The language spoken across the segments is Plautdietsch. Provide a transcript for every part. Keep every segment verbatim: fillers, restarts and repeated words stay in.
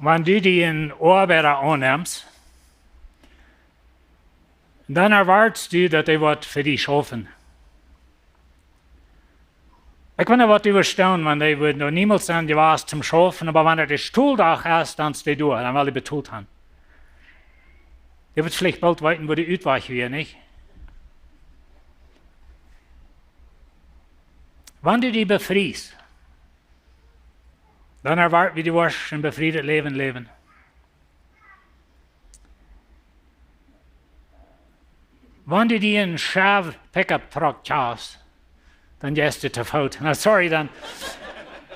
Wan du die een Oabeida aunnemst, dan erwartst du, daut hee woat fa die schaufen. Ekj wunda, waut dee woat doonen, wan dee woat noch niemols sennen jewast toom schaufen, oba wan et de Tooldag es, dan es dee doa, dan well dee betolt haben. Dee woat veleicht boolt weeten, woo de Utwajch wia, nich? Wan du die befriest, dan erwart wie, du woascht een befriedet Läwen läwen. Wan du die een Chevy Pickup Truck kjafst, dan jeist du to Foot. Na, sorry, dan,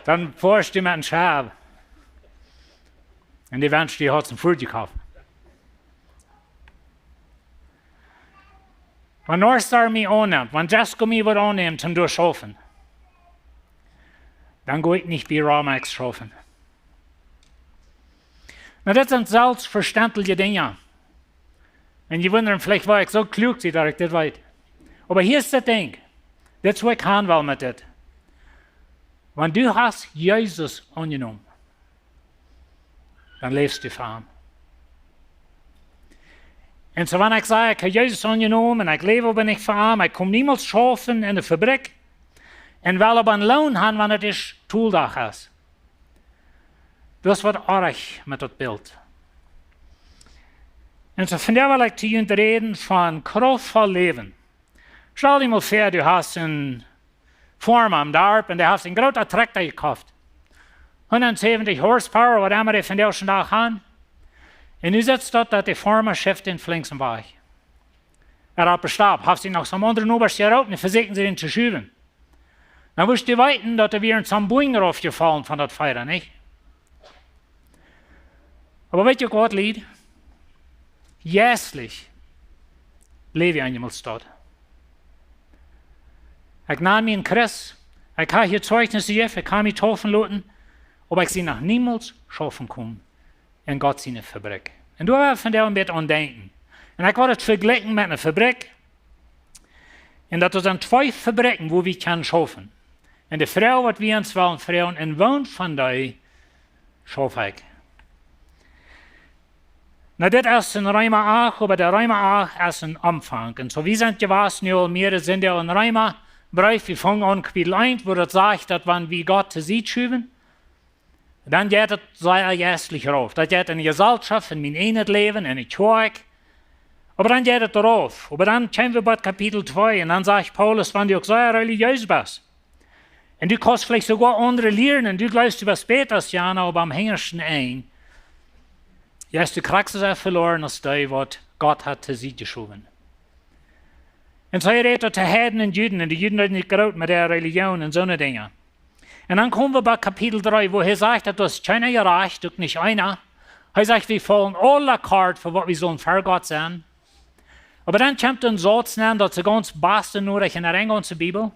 dan foascht du met een Chevy. Un dee wenscht, du haudst een Ford jekoft. Wan North Star mie aunnemt, wan Jesco mie woat aunnemen toom doa schaufen, dan go ekj nich bie Romex schaufen. Na, daut sent selfstvestentliche Dinja. Un jie wundren veleicht, woo ekj soo kluak sie, daut ekj dit weet. Oba hia es daut Dinkj. Dit es, woo ekj han well met dit. Wan du hast Jesus aunjenomen, dan läfst du fa am. Un soo, wan ekj saj, ekj hab Jesus aunjenomen un ekj läw oba nich fa am, ekj kom niemols schaufen enne Fabrikj un well oba een Loon haben, wan et de Tooldag es. Daut es waut oajch met daut Bilt. Un soo, vondoag well ekj to junt räden von kraftvoll läwen. Stal die mol väa, du hast een Foarma aum Darp un dee haft een grooten Trakjta jekoft. Hundatsäwentich horsepower, waut emma dee vondoag dän Dach haben. Un nu sitst du doa, daut de Foarma schifft dän flinks wajch. Hee haft opp de Stap, haft sikj noch soon aundren Noba jeroopt un vesieekjen see dän to schuwen. Dan wurscht du weeten, daut hee wia en soon Boajch raufjefollen von daut Fia, nich? Oba weet jie uk waut, Lied? Jeistlich läw ekj eenjemol daut. Ekj nan mie een Christ, ekj hab hia Zeichnis jejäft, ekj hab mie deepen loten, oba ekj sie noch niemols schaufen jekomen en Gott siene Fabrikj. Un doa well ekj vondoag een bät aun denkjen. Un ekj well daut vejlikjen met eene Fabrikj. Un daut sent twee Fabrikjen, wua wie kjennen schaufen. Un de Froag, waut wie ons wellen froagen, en woon von dee schauf ekj? Na, dit es en Reema acht, oba de Reema acht es een Aunfank. Un soo, wie sent jewast nu aul mearere Sindach en Reema Breef, wie fungen aun Kapitel eent, wua daut sajcht, daut wan wie Gott to Sied schuwen, dan jeit et sea jeistlich rauf. Daut jeit en de Jesalschoft, en mien ieejnet Läwen, en de Kjoakj. Oba dan jeit et rauf. Oba dan kjeemen wie bie Kapitel twee un dan sajcht Paulus, wan du uk sea relijees best, un du kaust veleicht soogoa aundre lieren un du jleefst, du best bäta aus jana, oba aum hinjaschten Enj jeist du krakjt soo sea veloaren aus dee, waut Gott haft to Sied jeschowen. Un soo rät hee to Heiden un Juden, un de Juden deeden nich groot met äare Relijoon un soone Dinja. Un dan komen wie bie Kapitel dree, wua hee sajcht, daut doa es kjeena jerajcht, uk nich eena. Hee sajcht, wie faulen aula kort fa waut wie sellen fa Gott sennen. Oba dan kjemt een Sauz nenn, daut es gaunz bastenodich en de gaunze Bibel.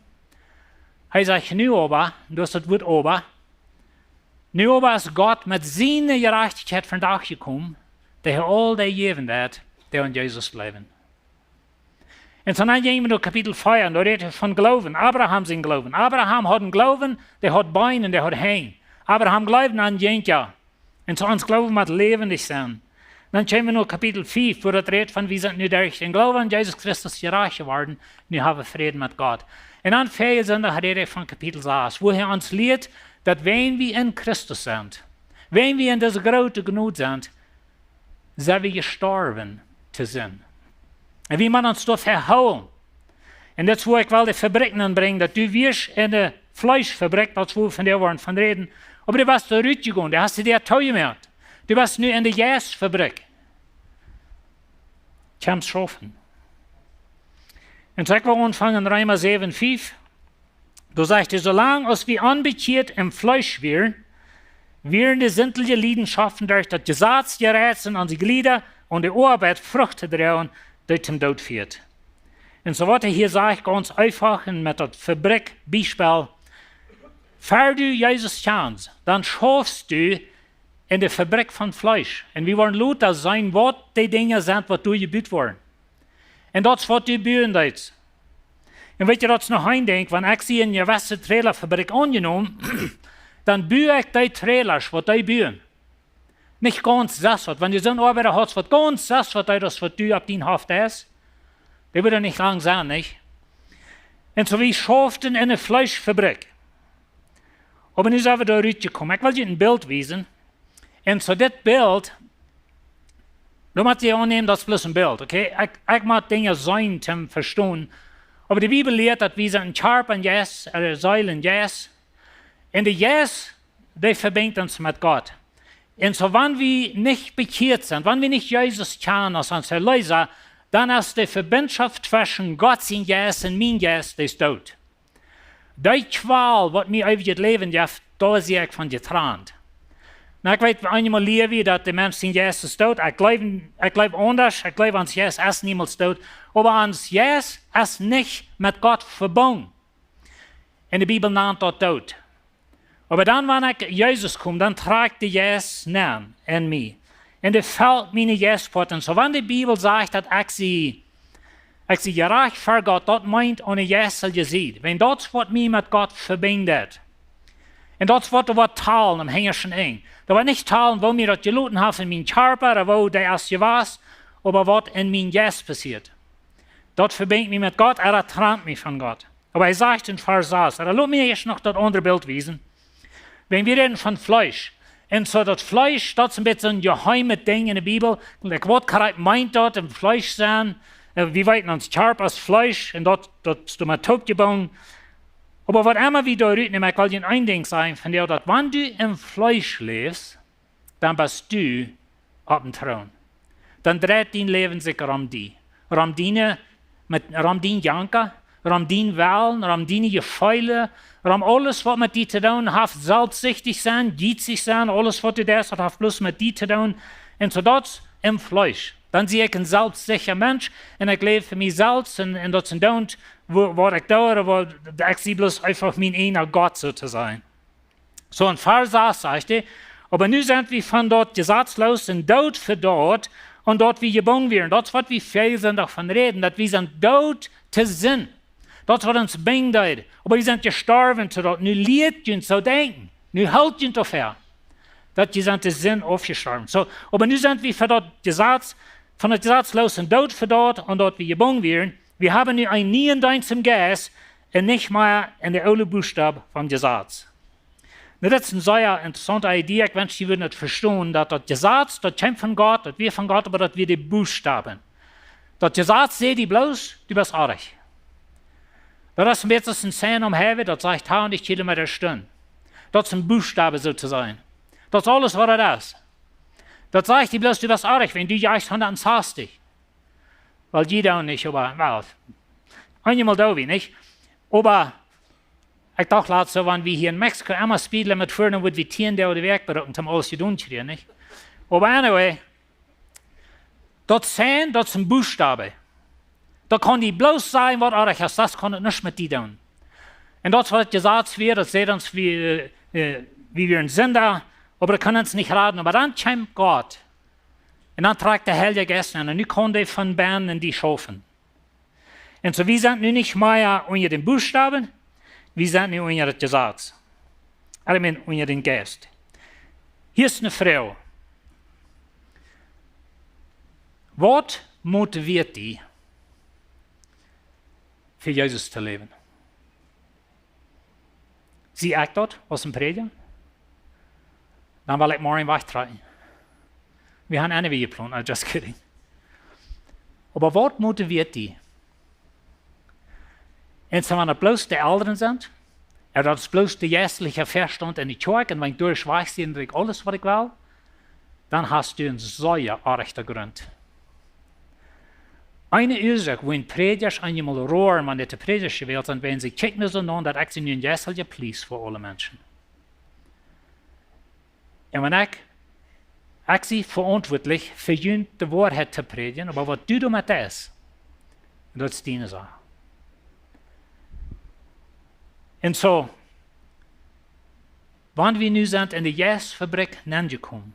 Hee sajcht, nu oba, daut es daut Wuat oba, nu oba es Gott met siene Jerajchtichkjeit vondoag jekomen, daut hee aul dee jäwen deed, dee aun Jesus jleewen. Un soo dan jinj wie no Kapitel vea, un doa rät hee von Gloowen, Abraham sien Gloowen. Abraham haud een Gloowen, dee haud Been un dee haud Henj. Abraham jleewd aun Jinja. Un soo ons Gloowen mott läwendich sennen. Dan kjeemen wie no Kapitel fief, wua daut rät von, wie sent nu derch dän Gloowen aun Jesus Christus jerajcht jeworden, nu haben wie Fräd met Gott. Un dan väaje Sindach rät hee von Kapitel sas, wua hee ons lieet, daut wan wie en Christus sent, wan wie en dise groote Jnod sent, sent wie jestorwen to Sind. Un wie motten ons doafäa hoolen. Un daut es, wua ekj well de Fabrikj aunbrinjen, daut du wieescht en de Fleeschfabrikj, daut es, wua wie vondoag woaren von räden, oba du best doa rutjegonen, du hast die doa toojemoakt. Du best nu en de Jeistfabrikj. Kjemst schaufen. Un soo ekj well aunfangen en Reema säwen fief. Doa sajcht hee, soo lang aus wie onbekjieet em Fleesch wieren, wieren de sintliche Leidenschaften derch daut Jesaz jereit, onse Jlieda aun de Oabeit Frucht to droagen, dee toom Doot fieet. Un soo waut hee hia sajcht, gaunz eefach un met daut Fabrikjbiespel. Ver du Jesus kjanst, dan schaufst du en de Fabrikj von Fleesch. Un wie woaren lota seenen, waut dee Dinja sent, waut doa jebut woaren. Un daut es, waut du buen deist. Un weet jie, daut es noch een Dinkj, wan ekj sie en jewesse Trailerfabrikj aunjenomen, dan bu ekj dee Trailers, waut dee buen. Nich gaunz sest waut. Wan du soon Oabeida hast, waut gaunz sest waut deed, aus waut du opp dien Hoff deist, dee wudd nich lang sennen, nich? Un soo, wie schauften en eene Fleeschfabrik. Oba nu sent wie doa rutjekomen. Ekj well junt een Bilt wiesen. Un soo dit Bilt, doa mott jie aunnämen, daut es bloos een Bilt, okay? Ekj, ekj mott Dinja seenen toom vestonen. Oba de Bibel lieet, daut wie sent een Kjarpa un Jeist, äh, Seel un Jeist. Un de Jeist, dee vebinjt ons met Gott. Un soo, wan wie nich bekjieet sent, wan wie nich Jesus kjanen aus ons Erleesa, dan es de Vebinjschoft tweschen Gott sien Jeist un mien Jeist, dee es doot. Dee Kjwal, waut mie eewjet Läwen jeft, doa sie ekj von jetrant. Nu, ekj weet, eenjemol lia wie, daut de Mensch sien Jeist es doot. Ekj jleew, ekj jleew aundasch, ekj jleew, ons Jeist es niemols doot. Oba ons Jeist es nich met Gott vebungen. Un de Bibel nant daut doot. Oba dan, wan ekj Jesus kom, dan trakjt de Jeist nenn en mie. Un dee felt miene Jeistpoat. Un soo, wan de Bibel sajcht, daut ekj sie, ekj sie jerajcht ver Gott, daut meent aune jeistelje Sied. Wiels daut es, waut mie met Gott vebinjt. Un daut es, waut doa woat talen aum hinjaschen Enj. Doa woat nich talen, woo mie daut jeloten haft en mien Kjarpa, ooda woo dee es jewast, oba waut en mien Jeist passieet. Daut vebinjt mie met Gott, ooda daut trant mie von Gott. Oba hee sajcht en Varsch sas, ooda lot mie ieescht noch daut aundre Bilt wiesen. Wan wie räden von Fleesch, un soo daut Fleesch, daut es een bät een jeheimet Dinkj en de Bibel. Like, waut krakjt meent daut, een Fleesch sennen? Äh, wie weeten, ons Kjarpa es Fleesch, un daut, daut es doamet toopjebungen. Oba waut emma wie doa rutnämen, ekj well junt een Dinkj sajen, von dee, daut wan du em Fleesch läfst, dan best du opp dän Troon. Dan dreit dien Läwen sikj rom die. Rom diene, met, rom dien Janka, rom dien Wellen, rom diene Jefeele, rom aules, waut met die to doonen haft, selfstsichtich sennen, jietsich sennen, aules, waut du deist, daut haft bloos met die to doonen. Un soo daut em Fleesch. Dan sie ekj een selfstsichra Mensch un ekj läw fa mie selfst un, un daut es een Doonen, woo, waut ekj doo, ooda woo, ekj sie bloos eefach mien eejna Gott, soo to sajen. Soo en Varsch sas sajcht hee: "Oba nu sent wie von daut Jesaz loos un doot fa daut, aun daut wie jebungen wieren." Daut es, waut wie väl Sindach von räden, daut wie sent doot to Sind. Daut es, waut ons binjen deed. Oba wie sent jestorwen to daut. Nu lieet junt soo denkjen. Nu helt junt doafäa, daut jie sent de Sind aufjestorwen. Soo, oba nu sent wie von daut Jesaz, von daut Jesaz loos un doot fa daut, aun daut wie jebungen wieren. Wie haben nu eenen nieen Deenst em Jeist un nich mea en de oole Buchstaben vom Jesaz. Nu, daut es eene sea interessaunte Idee. Ekj wensch, jie wudden daut vestonen, daut daut Jesaz, daut kjeem von Gott, daut wia von Gott, oba daut wia de Buchstaben. Daut Jesaz säd die bloos: "Du best oajch." Daut es een bät aus een Sign aum Highway, daut sajcht: "Tachentich Kilometer Stund." Daut es een Buchstabe, soo to sajen. Daut es aules, waut daut es. Daut sajcht die bloos: "Du best oajch, wan du jast hundat sastich." Well, jie doonen nich, oba, well, eenjemol doo wie, nich? Oba ekj docht latst soo, wan wie hia en Mexiko emma speed limit fuaren, dan wudd wie tieen Doag de Wäakj brucken, om aules jedonen to kjrieen, nich? Oba anyway, daut Sign, daut es een Buchstabe. Daut kaun die bloos sajen, waut oajch es, daut kaun daut nuscht met die doonen. Un daut, waut Jesaz wia, daut säd ons, wie, äh, äh, wie wieren Sinda, oba daut kaun ons nich raden. Oba dan kjeem Gott. Un dan trakjt de Heilje Jeist aun. Un nu kaun dee von bennen en die schaufen. Un soo, wie sent nu nich mea unja dän Buchstaben, wie sent nu unja daut Jesaz. I mean, unja dän Jeist. Hia es eene Froag. Waut motivieet die, fa Jesus to läwen? Sie ekj daut aus een Prädja? Dan well ekj morjen wajchtrakjen. Wie haben een Interview jeplont, I'm just kidding. Oba waut motivieet die? Un sent daut bloos de Elren sent? Ooda daut es bloos de jeistliche Vestaunt en de Kjoakj un wan ekj doa wajch sie, dan doo ekj aules, waut ekj well? Dan hast du een sea oajen Grunt. Eene Uasoak, wuarom Prädjasch eenjemol roaren, wan dee to Prädjasch jewält sent, wan see kjikjen soo no, daut ekj sie nu een jeistlicha Priest fa aule Menschen. Un wan ekj, ekj sie veauntwuatlich fa junt de Woarheit to prädjen, oba waut du doamet deist, daut es diene Sach. Un soo, wan wie nu sent en de Jeistfabrik nenjekomen,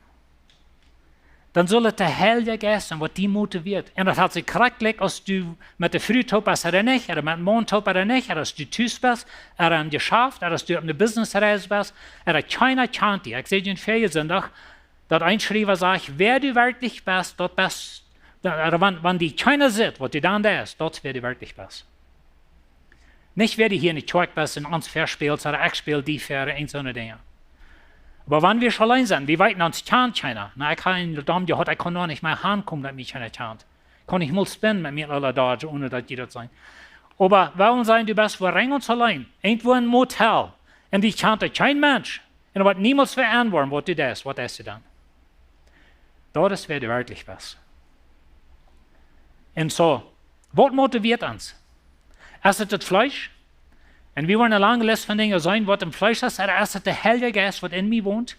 dan saul et de Heilje Jeist sennen, waut die motivieet. Un daut haft sikj krakjt aus du met de Fru toop best ooda nich, ooda met dän Maun toop ooda nich, ooda aus du tus best, ooda em Jeschaft, ooda aus du opp eene Businessreis best, ooda kjeena kjant die. Ekj säd junt väajen Sindach, Daut een Schriewa sajcht: Wäa du werkjlich best, daut best, daut, wan, wan die kjeena sitt, waut du dan deist, daut es, wäa du werkjlich best. Nich wäa du hia enne Kjoakj best un ons väaspälst, ooda ekj späl die väa, eent soone Dinja. Oba wan wie auleen sent, wie weeten, ons kjant kjeena. Na, ekj hab een Dom jehaut, ekj kunn noch nich mea hankomen, daut mie kjeena kjant. Kunn nich mol spinnen met mien oola Dodge, onen daut jie daut seenen. Oba wie sajen, du best wua reng ons auleen, irjentwua em Motel, un die kjant doa kjeen Mensch, un woat niemols veendren, waut du deist, waut deist du dan? Daut es, wäa du werkjlich best. Un soo, waut motiviet ons? Es et daut Fleesch? Un wie woaren eene lange List von Dinja seenen, waut em Fleesch es, ooda es et de Heilje Jeist, waut en mie wont?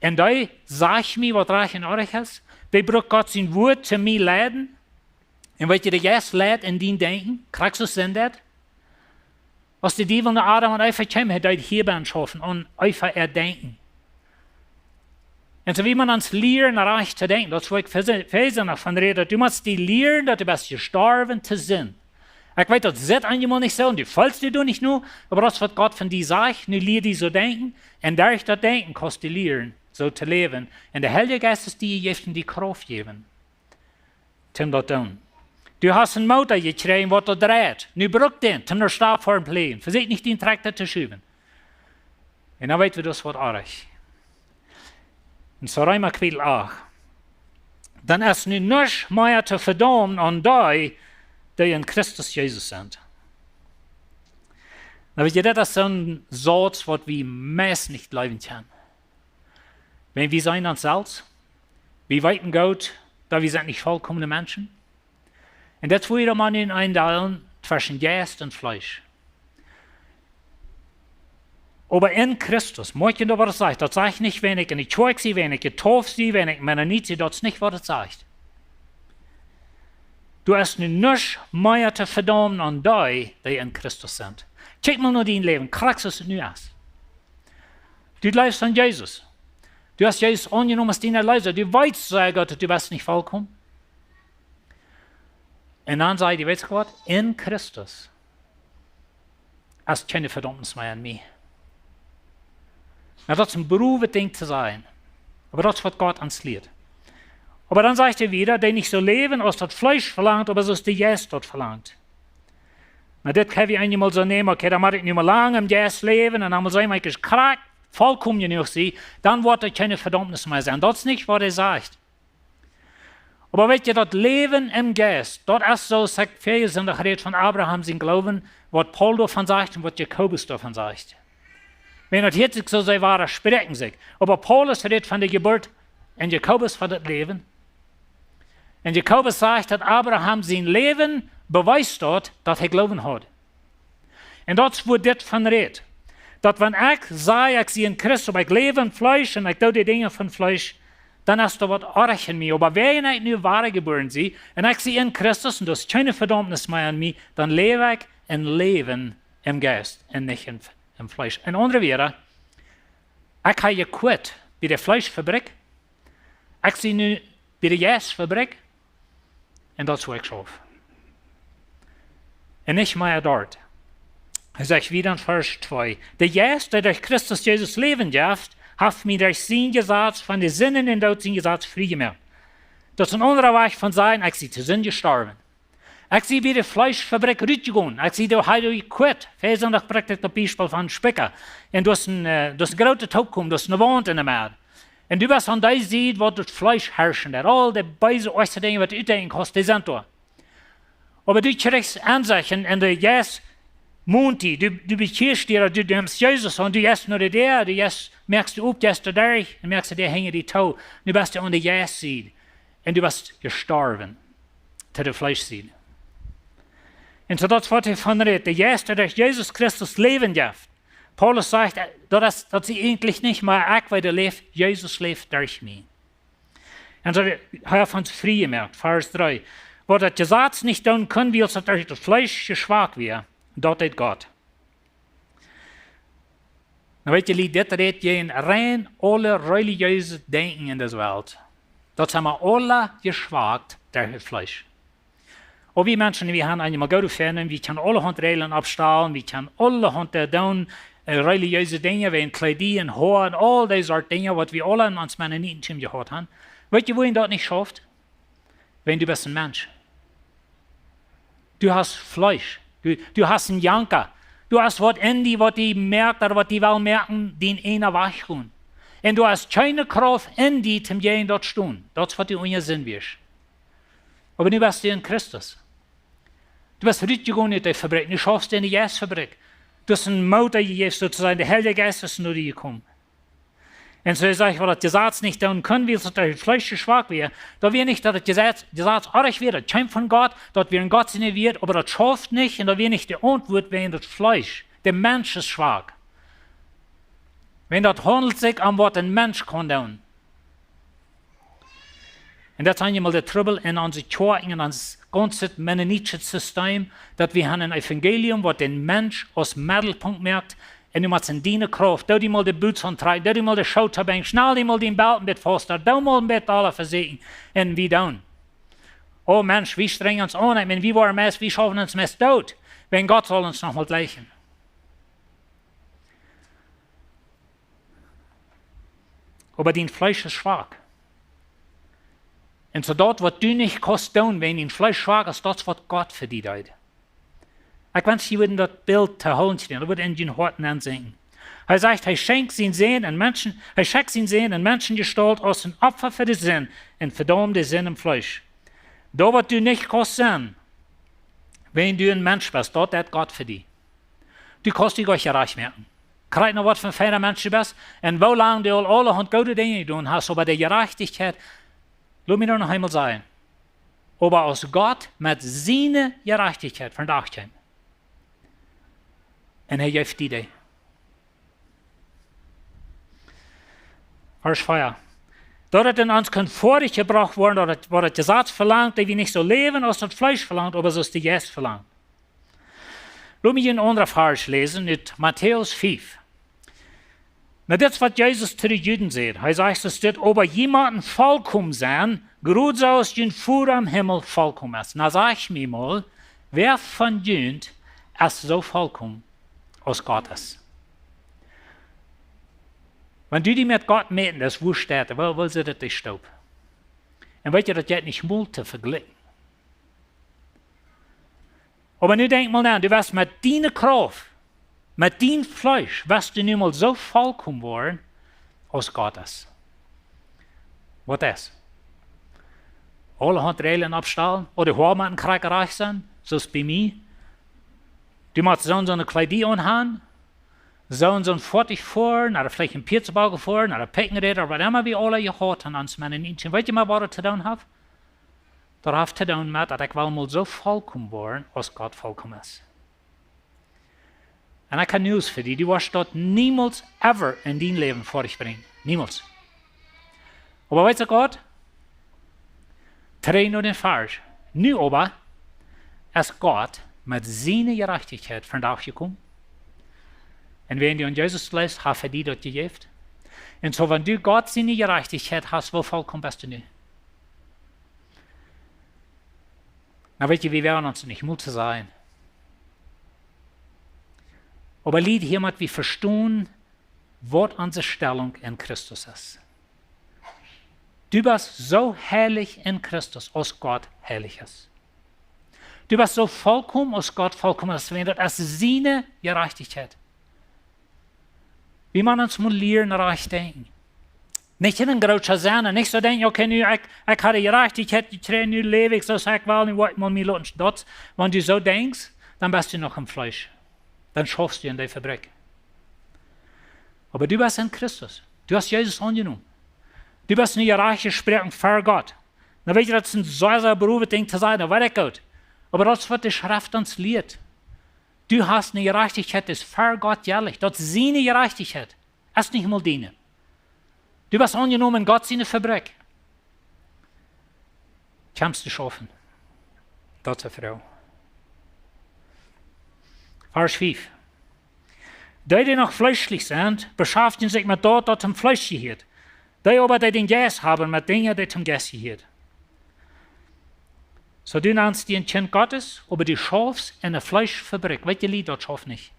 Un dee sajcht mie, waut rajcht un orrajcht es? Dee brukt Gott sien Wuat to mie leiden? Un weet jie, de Jeist leit en dien Denkjen, krakjt soo aus Sind deed. Aus de Diewel no Adam un Eva kjeem, hee deed hia bie schaufen, aun Eva äa Denkjen. Un soo wie maun ons lieren, rajcht to denkjen, daut es, wua ekj väa, väa noch von räd, daut du motst die lieren, daut du best jestorwen to Sind. Ekj weet, daut sitt eenjemol nich soo, un du feelst die doa nich no, oba daut es, waut Gott von die sajcht, nu lia die soo denkjen, un derch daut Denkjen kaust du lieren, soo to läwen. Un de Heilje Jeist es dee, dee jeft die Krauft jäwen toom daut doonen. Du hast een Motor jekjräajen, waut doa dreit. Nu bruk dän, toom no Stap foaren pläajen. Vesieekj nich dän Trakjta to schuwen. Un dan weet wie daut, waut orrajcht. Un soo Reema Kapitel acht. Dan es nu nuscht mea to vedaumen aun dee, dee en Christus Jesus sent. Na, weet jie, daut es soon Sauz, waut wie meist nich jleewen kjennen. Wan wie seenen ons selfst, wie weeten goot, daut wie sent nich vollkomne Menschen. Un daut woa wie dan mau nu eendeelen tweschen Jeist un Fleesch. Oba en Christus, moakj jie daut, waut daut sajcht? Daut sajcht nich, wan ekj enne Kjoakj sie, wan ekj Jehuda sie, wan ekj Mennonit sie, daut es nich, waut daut sajcht. Du hast nu nuscht mea to vedaumen aun dee, dee en Christus sent. Kjikj mol no dien Läwen, krakjt soo aus et nu es. Du jleefst aun Jesus. Du hast Jesus aunjenomen aus dien Erleesa. Du weetst sea goot, daut du best nich vollkomen. Un dan sajcht hee, weetst du waut? En Christus es kjeene Vedaumnis mea en mie. Na, daut es een brovet Dinkj to sajen. Oba daut es, waut Gott ons lieet. Oba dan sajcht hee wada, dee nich soo läwen, aus daut Fleesch velangt, oba soo aus de Jeist daut velangt. Na, dit kjenn wie eenjemol soo nämen, okay, dan mott ekj nu mau lang em Jeist läwen un dan mott ekj mau krakjt vollkomen jenuach sennen, dan woat doa kjeene Vedaumnis mea sennen. Daut es nich, waut hee sajcht. Oba weet jie, daut Läwen em Jeist, daut es soo aus ekj väaje Sindach räd von Abraham sien Gloowen, waut Paulus doavon sajcht un waut Jakobus doavon sajcht. Wan daut hia sikj soo sea wada spräakjen sikj. Oba Paulus räd von de Jeburt un Jakobus von daut Läwen. Un Jakobus sajcht, daut Abraham sien Läwen bewiest daut, daut hee Gloowen haud. Un daut es, wua dit von räd. Daut wan ekj saj, ekj sie en Christus, oba ekj läw em Fleesch un ekj doo de Dinja von Fleesch, dan es doa waut orrajcht en mie. Oba wan ekj nu wada jebuaren sie un ekj sie en Christus un doa es kjeene Vedaumnis mea en mie, dan läw ekj een Läwen em Jeist un nich em, em Fleesch. En aundre Wieed, ekj hab jequit bie de Fleeschfabrikj. Ekj sie nu bie de Jeistfabrikj. Un daut es, wua ekj schauf. Un nich mea doa. Hee sajcht wada en Varsch twee: De Jeist, dee derch Christus Jesus Läwen jeft, haft mie derch sien Jesaz von de Sind un Doot sien Jesaz frie jemoakt. Daut es een aundra Wajch von sajen, ekj sie to Sind jestorwen. Ekj sie bie de Fleeschfabrikj rutjegonen. Ekj sie doa, hab jequit. Väaje Sindach brukt ekj daut Biespel von Spikja. Un doa es een, äh, doa es een groote Toopkomen, doa es eene Waunt en de Medd. Un du best aun dee Sied, waut daut Fleesch harschen deit. Aul de beese, oajste Dinja, waut du utdenkjen kaust, dee sent doa. Oba du kjrichst Ensecht un, un de Jeist mont die, du, du bekjieescht die, du nemst Jesus aun, du jeist no de Däa, du jeist, moakst de Däa op, jeist doa derch, un moakst de Däa hinja die too. Nu best du aun de Jeist Sied. Un du best jestorwen to de Fleesch Sied. Un soo daut es, waut hee von räd, de Jeist, dee derch Jesus Christus Läwen jeft. Paulus sajcht, äh, daut es, daut sie eejentlich nich mea ekj, waut doa läft, Jesus läft derch mie. Un soo, hee haft ons frie jemoakt, Varsch dree. Waut daut Jesaz nich doonen kunn, wiels daut derch daut Fleesch jeschwakt wia, daut deed Gott. Nu weet jie, dit räd jäajen rein aule relijeese Denkjen en dise Welt. Daut sent mau aule jeschwakt derch daut Fleesch. Oba wie Menschen, wie haben eenjemol goode Fänen, wie kjennen aulahaunt Räajlen oppstalen, wie kjennen aulahaunt, äh, doonen, Äh, relijeese Dinja, wäajen Kjleeda un Hoa un aul dee Sort Dinja, waut wie aula en ons Mennonitentum jehaut haben. Weetst du, wuarom daut nich schauft? Wäajen du best een Mensch. Du hast Fleesch. Du, du hast een Janka. Du hast waut en die, waut die moakt, ooda waut die well moaken, dän eenen Wajch gonen. Un du hast kjeene Krauft en die, om jäajen daut to stonen. Daut es waut du unja Sind wieescht. Oba nu best du en Christus. Du best rutjegonen ut de Fabrikj. Nu schaufst du en de Jeistfabrikj. Du hast een Motor jejäft, soo to sajen. De Heilje Jeist es no die jekomen. Un soo saj ekj, waut daut Jesaz nich doonen kunn, wiels daut daut Fleesch schwak wia. Daut wia nich daut daut Jesaz, Jesaz oajch wia, daut kjeem von Gott, daut wia en Gott sien Wieet, oba daut schauft nich, un daut wia nich de Auntwuat, wäajen daut Fleesch, de Mensch es schwak. Wäajen daut haundelt sikj om waut een Mensch kaun doonen. Un daut es nu eemol de Trubbel en onse Kjoakjen, en ons gaunzet mennonitisches System, daut wie haben een Evangelium, waut dän Mensch aus Meddelpunkt moakt, un du motst en diene Krauft, doo die mol de Boots auntrakjen, doo die mol de Schoo tobinjen, schnall die mol dän Belt een bät fausta, doo mol een bät aula vesieekjen, un wie doonen. O Mensch, wie strenjen ons aun, ekj meen, wie woaren meist, wie schaufen ons meist doot, wäajen Gott saul ons noch mol jlikjen. Oba dien Fleesch es schwak. Un soo daut, waut du nich kaust doonen, wäajen dien Fleesch schwak es, daut es waut Gott fa die deed. Ekj wensch, jie wudden daut Bilt to Hoat kjrieen, daut wudd en jun Hoat nensinkjen. Hee sajcht, hee schekjt sienen Sän en Menschen, hee schekjt sienen Sän en Menschenjestault aus een Opfa fa de Sind un vedaumd de Sind em Fleesch. Daut, waut du nich kaust sennen, wäajen du een Mensch best, daut deit Gott fa die. Du kaust die goanich jerajcht moaken. Krakjt no waut fa een feina Mensch du best, un woo lang du aul aulahaunt goode Dinja jedonen hast, oba de Jerajchtichkjeit, lot mie daut noch eemol sajen. Oba aus Gott met siene Jerajchtichkjeit vondoag kjeem. Un hee jeef die dee. Varsch vea. Daut et en ons kunn foadich jebrocht woaren, daut et, waut daut Jesaz velangt, daut wie nich soo läwen, aus daut Fleesch velangt, oba soo aus de Jeist velangt. Lot mie een aundren Varsch läsen, ut Matäus fief. Nu, dit es waut Jesus to de Juden säd. Hee sajcht, es dit: "Oba jie motten volkomen sennen, krakjt soo aus jun Voda em Himmel volkomen es." Nu saj mie mol, wäa von junt es soo volkomen aus Gott es? Wan du die met Gott mäten deist, woo steit hee? Woo, woo sitt et de Stoop? Un weetst du, daut jeit nich mol to vejlikjen. Oba nu denkj mol no, du west met diene Krauft, met dien Fleesch, west du nu mol soo volkomen woaren aus Gott es. Waut es? Aulahaunt Räajlen oppstalen, ooda Hoa motten krakjt rajcht sennen, soo aus bie mie. Du motst soo un soo een Kjleet aunhaben, soo un soo een Foatich foaren, ooda veleicht een Pietzbogge foaren, ooda Pekjenräda, ooda waut emma wie aula jehaut haben en ons Mennonitentum. Weetst du mau, waut daut to doonen haft? Daut haft to doonen met, daut ekj well mol soo volkomen woaren aus Gott volkomen es. Un ekj hab News fa die, du woascht daut niemols ever en dien Läwen foadich brinjen. Niemols. Oba weetst du waut? Trigj no dän Varsch. Nu oba es Gott met siene Jerajchtichkjeit vondoag jekomen. Un wan du aun Jesus jleefst, haft hee die daut jejäft. Un soo, wan du Gott siene Jerajchtichkjeit hast, woo volkomen best du nu? Nu weetst du, wie woaren ons nich mol to sajen. Oba Lied, hia mott wie vestonen, waut onse Stellunk en Christus es. Du best soo heilich en Christus, aus Gott heilich es. Du best soo volkomen, aus Gott volkomen es, wiels daut es siene Jerajchtichkjeit. Wie maun ons mol lieren rajcht denkjen. Nich en een grooten Senn, nich soo denkjen, okay, nu ekj, ekj hab de Jerajchtichkjeit jekjräajen, nu läw ekj soo aus ekj well, nu woa ekj mol mie loten. Daut, wan du soo denkjst, dan best du noch em Fleesch. Dan schaufst du en de Fabrikj. Oba du best en Christus. Du hast Jesus aunjenomen. Du best nu jerajcht jesproaken ver Gott. Nu weetst du, daut es een sea, sea berowen Dinkj to sajen, daut weet ekj goot. Oba daut es waut de Schreft ons lieet. Du hast eene Jerajchtichkjeit, dee es ver Gott jelich. Daut es siene Jerajchtichkjeit. Es nich mol diene. Du best aunjenomen en Gott siene Fabrikj. Kjemst du schaufen? Daut es de Froag. Varsch fief. Dee, dee noch fleeschlich sent, beschaftjen sikj met daut, daut dem Fleesch jehieet. Dee oba, dee dän Jeist haben, met Dinja, dee dem Jeist jehieet. Soo, du nanst die een Kjint Gottes, oba du schaufst en de Fleeschfabrikj. Weetst du, Lied, daut schauft nich.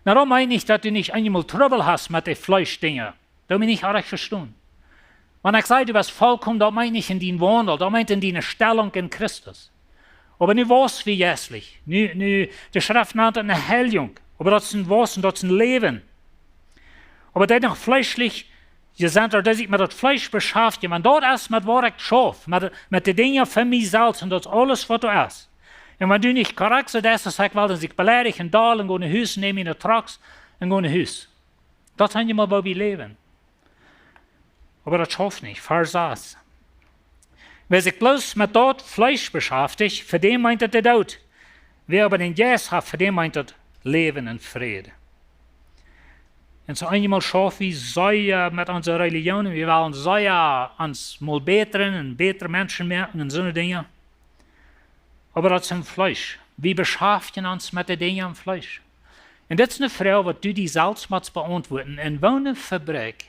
Nu, daut meent nich, daut du nich eenjemol Trubbel hast met de Fleeschdinja. Daut mie nich oajch vestonen. Wan ekj saj, du best volkomen, daut meent nich en dien Waundel, daut meent en diene Stellung en Christus. Oba nu wausst wie jeistlich. Nu, nu, de Schreft nant daut eene Heiljunk. Oba daut es een Waussen, daut es een Läwen. Oba dee noch fleeschlich, jie sent doa, dee sikj met daut Fleesch beschaftjen, wan daut es met waut ekj schauf, met, met de Dinja fa mie selfst un daut es aules waut doa es. Un wan du nich korrekt soo deist aus ekj well, dan sie ekj beleidicht un doll un go no Hus, näm miene Trucks un go no Hus. Daut sent je mau, woo wie läwen. Oba daut schauft nich, Varsch sas. Wäa sikj bloos met daut Fleesch beschaftjt, fa däm meent daut de Doot. Wäa oba dän Jeist haft, fa däm meent daut Läwen un Fräd. Un soo eenjemol schauf wie sea met onse Relijoon, wie wellen sea ons mol bätren un bätre Menschen moaken un soone Dinja. Oba daut es em Fleesch. Wie beschaftjen ons met de Dinja em Fleesch. Un dit es eene Froag, waut du die selfst motst beauntwuaden. En woone Fabrikj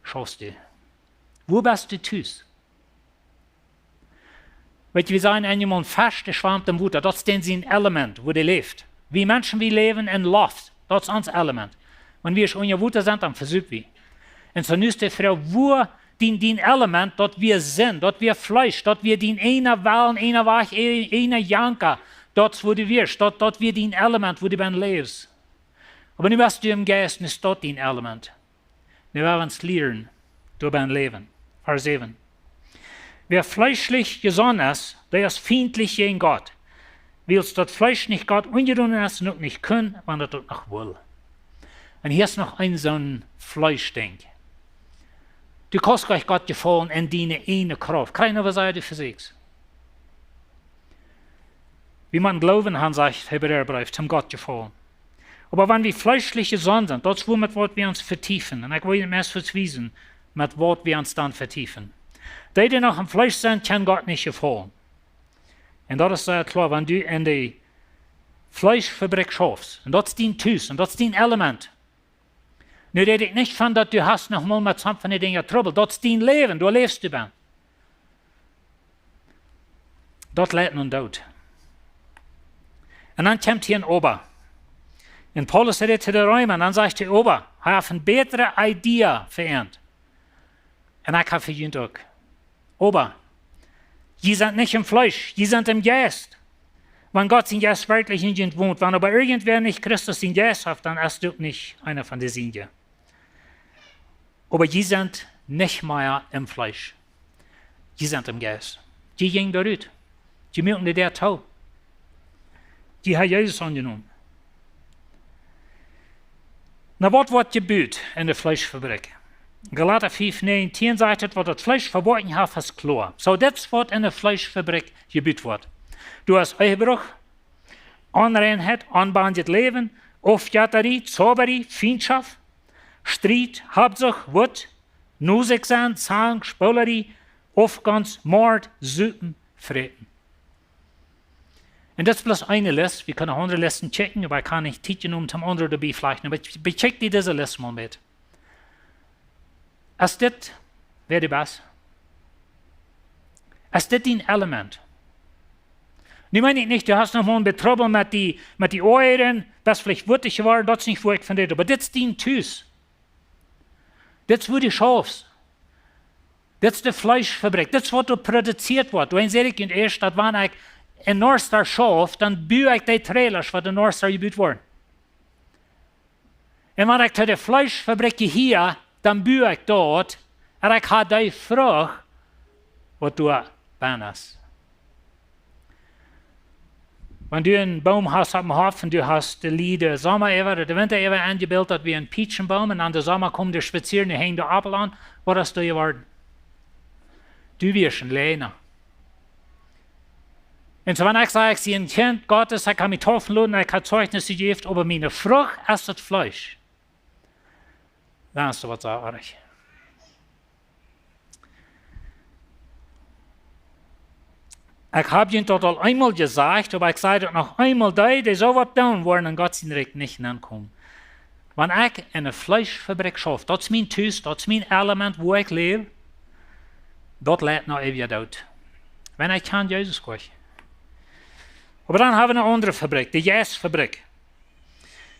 schaufst du? Wua best du tus? Weetst, wie sajen eenjemol, een Fesch, dee schwamt em Wota. Daut es dän sien Element, wua dee läft. Wie Menschen, wie läwen en Loft. Daut es ons Element. Wan wie unja Wota sent, dan vesup wie. Un soo nu es de Froag, wua dien, dien Element, daut wia Sind, daut wia Fleesch, daut wia dien eena Wellen, eena Wajch, e-, eena Janka, daut es wua du wieescht, daut, daut wia dien Element, wua du bennen läfst. Oba nu best du em Jeist, nu es daut dien Element. Nu woa wie ons lieren, doa bennen läwen. Varsch säwen. Wäa fleeschlich jesonnen es, dee es fientlich jäajen Gott. Wiels daut Fleesch nich Gott unjedonen es un uk nich kunn, wan daut uk noch wull. Un hia es noch een soon Fleeschdinkj. Du kaust nich Gott jefaulen en diene eejne Krauft. Kjrieech noch waut, saj du fa sikj. Wie motten Gloowen han, sajcht Hebräabreef, toom Gott jefaulen. Oba wan wie fleeschlich jesonnen sent, daut es wua met waut wie ons vetiefen. Un ekj well junt meist wiesen, met waut wie ons dan vetiefen. Dee, dee noch em Fleesch sent, kjennen Gott nich jefaulen. Un daut es sea kloa, wan du en de Fleeschfabrikj schaufst. Un daut es dien Tus, un daut es dien Element. Nu räd ekj nich von daut du hast noch mol met soone Dinja Trubbel. Daut es dien Läwen, doa läfst du bennen. Daut leit nom Doot. Un dan kjemt hia een Oba. Un Paulus rät to de Reema, un dan sajcht hee: Oba, hee haft eene bätre Idee fa an. Un ekj hab fa junt uk. Oba jie sent nich em Fleesch, jie sent em Jeist. Wan Gott sien Jeist werkjlich en junt wont, wan oba irjentwäa nich Christus sien Jeist haft, dan es hee uk nich eena von de Sienje. Oba jie sent nich mea em Fleesch. Jie sent em Jeist. Jie jinjen doa rut. Jie muaken de Däa too. Jie haben Jesus aunjenomen. Na, waut woat jebut en de Fleeschfabrikj? Galata fief näajentieen sajcht et, waut daut Fleesch vewoakjen haft, es kloa. Soo, dit es waut en de Fleeschfabrikj jebut woat. Doa es Ehebruch, Onreinheit, onbendjet Läwen, Aufjettarie, Zaubarie, Fientschoft, Striet, Habsucht, Wut, no sikj sennen, Zank, Spoolarie, Aufgonst, Mord, Supen, Fräten. Un dit es bloos eene List. Wie kjennen aundre Listen checken, oba ekj kaun nich Tiet jenomen toom aundre doabie veleicht, oba ekj, ekj check die dise List mol met. Es dit, wäa du best? Es dit dien Element? Nu meen ekj nich, du hast noch mol een Trubbel met die, met die Oajren, best veleicht wuttig jeworden, daut es nich wua ekj von räd, oba dit es dien Tus. Dit es wua du schaufst. Dit es de Fleeschfabrikj. Dit es waut doa produzieet woat. Doawäajen saj ekj junt ieescht, daut wan ekj en North Star schauf, dan bu ekj dee Trailers, waut en North Star jebut woaren. Un wan ekj to de Fleeschfabrikj jehia, dan bu ekj doa, un ekj hab dee Frucht, waut doa bennen es. Wan du een Boom hast oppem Hoff un du hast de Lied Somma äwa, de Winta äwa aunjebilt, daut wia een Peachenboom, un aun de Somma kjeemen de Spazierende, hanjen de Aupel aun, waut es doa jeworden? Du wieescht een Läajna. Un soo, wan ekj saj, ekj sie een Kjint Gottes, ekj hab mie taufen loten, ekj hab Zeichnis jejäft, oba miene Frucht es daut Fleesch, dan es doa waut sea oajch. Ekj hab junt daut aul eemol jesajcht, oba ekj saj daut noch eemol, dee, dee soo waut doonen, woaren en Gott sien Rikj nich nenkomen. Wan ekj en de Fleeschfabrikj schauf, daut es mien Tus, daut es mien Element, wua ekj läw, daut leit no eewjen Doot. Wan ekj kjeen Jesus kjrieech. Oba dan hab wie eene aundre Fabrikj, de Jeistfabrikj.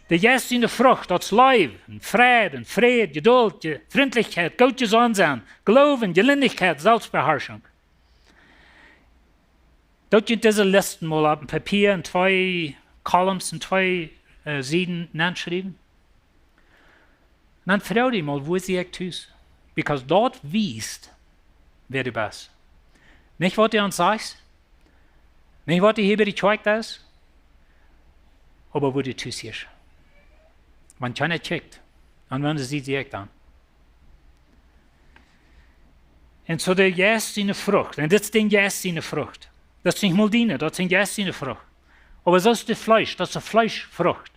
De Jeist siene Frucht, daut es Leew un Freid un Fräd, Jedult, Je-, Frintlichkjeit, goot jesonnen sennen, Gloowen, Jelindichkjeit, Selfstbeharschunk. Doot junt dise Listen mol opp een Papia en twee columns en twee, äh, Sieden nenschriewen. Un dan froag die mol, wua sie ekj tus? Because daut wiest, wäa du best. Nich waut du aun sajchst, nich waut du hia bie de Kjoakj deist, oba wua du tus hieescht. Wan kjeena kjikjt, dan wan see, sie ekj dan. Un soo de Jeist siene Frucht, un dit es dän Jeist siene Frucht. Daut es nich mol diene, daut es dän Jeist siene Frucht. Oba soo es daut Fleesch, daut es de Fleeschfrucht.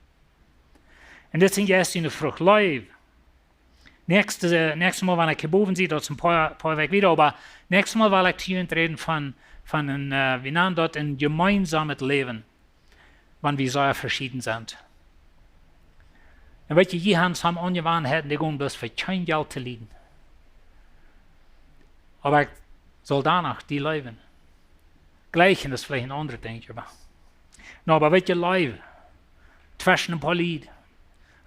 Un dit es dän Jeist siene Frucht, Leew. Näakjste, näakjste Mol, wan ekj hia bowen sie, daut es een poa, poa Wäakj wieda, oba näakjste Mol well ekj to junt räden von, von een, äh, wie nanen daut, een jemeensaumet Läwen, wan wie soo veschieden sent. Un weet jie, jie haben soone Aunjewanheiten, dee gonen bloos fa kjeen Jelt to lieden. Oba ekj saul doano die leewen. Jlikjen es veleicht een aundret Dinkj, oba. No, oba weet jie, Leew tweschen een poa Lied,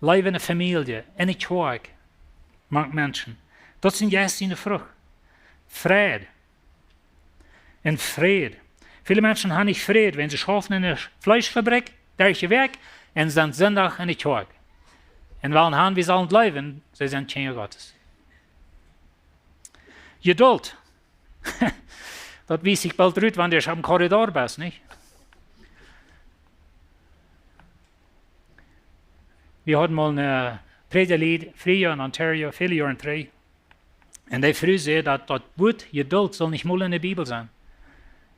Leew enne Famielje, enne Kjoakj, mank Menschen. Daut es dän Jeist siene Frucht. Freid. Un Fräd. Väle Menschen haben nich Fräd, wan see schaufen enne Fleeschfabrikj, derch de Wäakj, un sent Sindach enne Kjoakj. Un wellen han, wie sellen leewen, see sent Kjinja Gottes. Jedult. Daut wiest sikj boolt rut, wan du oppem Korridor best, nich? Wie hauden mol een, äh, Prädja-Lied, Fria en Ontario, väle Joaren trigj. Un dee Fru säd, daut daut Wuat Jedult saul nich mol enne Bibel sennen.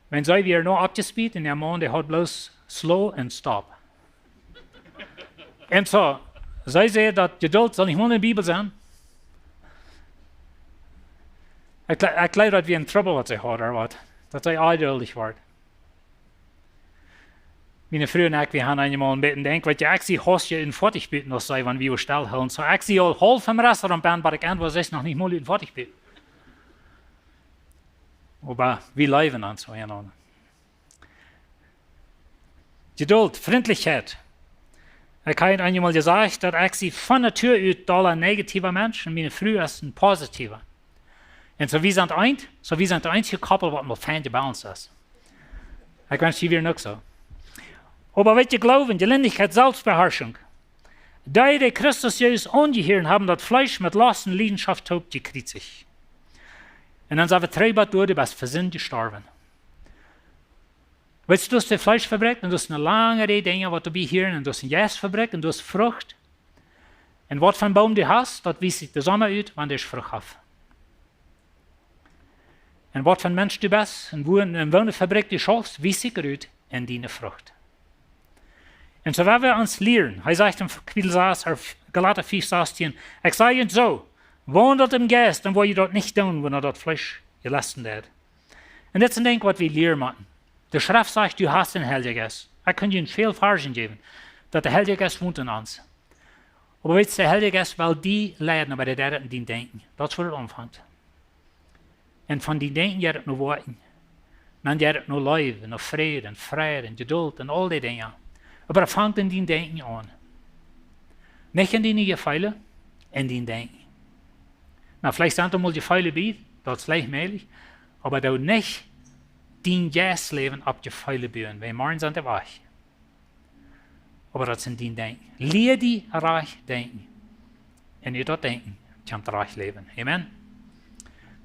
Wan see wia noch oppjespeet un äa Maun, dee haud bloos slow un stop. Un soo, see säd, daut Jedult saul nich mol enne Bibel sennen. Ekj jle-, ekj jleew, daut wia een Trubbel, waut see haud, ooda waut. Daut see onjeduldich wort. Miene Fru un ekj, wie haben eemol een bät jedocht, waut jie, ekj sie haust je en foatig buten aus see, wan wie ons stell hoolen. Soo, ekj sie aul haulf em Restaurant benen, oba ekj äwa sest noch nich mol en foatig buten. Oba wie leewen ons soo enaunda. Jedult, Frintlichkjeit. Ekj hab eemol jesajcht, daut ekj sie von Natua ut dolla een negatiewa Mensch un miene Fru es een positiewa. Un soo wie sent eent, soo wie sent de eensje Koppel, waut mol fein jebalanced es. Ekj wensch, jie wieren uk soo. Oba weet jie, Gloowen, Jelindichkjeit, Selfstbeharschunk. Dee, dee Christus Jesus aunjehieren, haben daut Fleesch met Lost un Liedenschoft toop jekjriezicht. Un dan sent wie trigj bie daut, du best fa Sind jestorwen. Weetst du, du hast de Fleeschfabrikj un du hast eene lange Rieej Dinja, waut doabie hieren, un du hast eene Jeistfabrikj un du hast Frucht. Un waut fa een Boom du hast, daut wiest sikj de Somma ut, wan dee Frucht haft. Un waut fa een Mensch du best, un wua, un woone Fabrikj du schaufst, wiest sikj rut en diene Frucht. Un soo woa wie ons lieren, hee sajcht en Kapitel sas, ooda Galata fief sastieen, ekj saj junt soo, waundelt em Jeist, dan woa jie daut nich doonen, waut daut Fleesch jelisten deit. Un dit es een Dinkj, waut wie lieren motten. De Schreft sajcht, du hast dän Heiljen Jeist. Ekj kunn junt väl Varschen jäwen, daut de Heilje Jeist wont en ons. Oba weetst, de Heilje Jeist well die leiden, oba dee deit daut en dien Denkjen. Daut es wua daut aunfangt. Un von dien Denkjen jeit et no Woakjen. Dan jeit et no Leew, no Fräd, un Freid, un Jedult, un aul dee Dinja. Oba et fangt en dien Denkjen aun. Nich en diene Jefeele, en dien Denkjen. Nu, veleicht sent doa mol Jefeele bie, daut es leicht mäajlich, oba doo nich dien Jeistläwen opp Jefeele buen, wiels morjen sent dee wajch. Oba daut es en dien Denkjen. Lia die rajcht denkjen. Un ut daut Denkjen kjemt rajcht Läwen. Amen.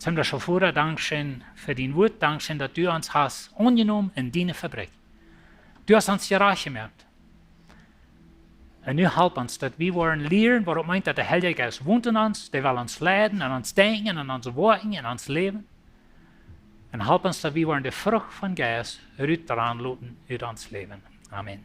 Soo, Voda, dankscheen fa dien Wuat. Dankscheen, daut du ons hast aunjenomen en diene Fabrikj. Du hast ons jerajcht jemoakt. Un nu help ons, daut wie woaren lieren, waut daut meent, daut de Heilje Jeist wont en ons, dee well ons leiden, en ons Denkjen, en onse Woakjen, en ons Läwen. Un help ons, daut wie woaren de Frucht vom Jeist rutdroagen loten ut ons Läwen. Amen.